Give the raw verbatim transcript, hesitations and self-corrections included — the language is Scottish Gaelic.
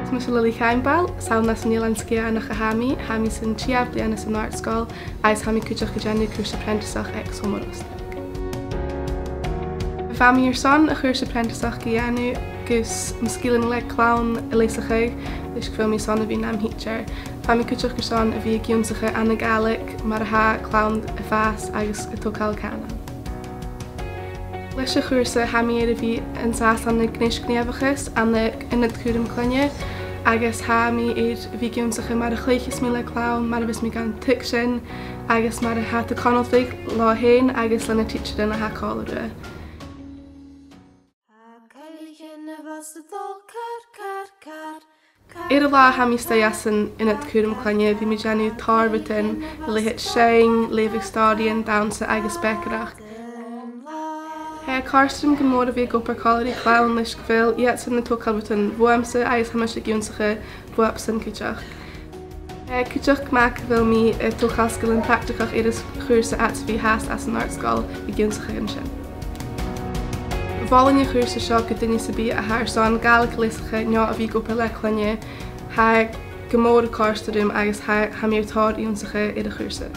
Is mise Lily Caimbeul, 's ann às an Eilean Sgitheanach a tha mi, tha mi san treas bliadhna san àrd-sgoil, agus tha mi cuideachd a' dèanamh cùrsa prentisich aig Sabhal Mòr Ostaig. Bha mi airson a' chùrsa prentisich a dhèanamh gus mo sgilean le clann a leasachadh, leis gu bheil mi airson a bhith nam thidsear. Bha mi cuideachd airson a bhith ag ionnsachadh ann an Gàidhlig mar a tha clann a' fàs agus a' togail cànan. Leis a' chùrsa, tha mi air a bhith an sàs ann an gnothach gnìomhachais ann an ionad cùraim cloinne, agus tha mi air a bhith ag ionnsachadh mar a chluicheas mi le clann, mar a bhios mi gan tuigsinn, agus mar a tha iad a' conaltradh leotha fhèin agus le na tidsearan a tha còmhla riutha. Air an latha a tha mi a-staigh anns an ionad cùraim cloinne, bidh mi a' dèanamh tòrr rudan a leithid seinn, leughadh stòiridhean, dannsa agus beagan eile. Tha e a' còrdadh rium gu mòr a bhith ag obair còmhla ri clann leis gu bheil iadsan a' togail rudan bhuamsa agus tha mise ag ionnsachadh bhuaibhsean cuideachd. Eh, cuideachd, ma bheil mi, eh, a' togail sgilean practaigeach air a' chùrsa fhad 's a bhios mi fhathast anns an àrd-sgoil, bidh mi ag ionnsachadh an sin. Mholainn a' chùrsa seo gu duine sam bith a tha airson Gàidhlig a leasachadh no a bhith ag obair le cloinne. Tha e gu mòr a' còrdadh rium agus tha, tha mi air tòrr ionnsachadh air a' chùrsa.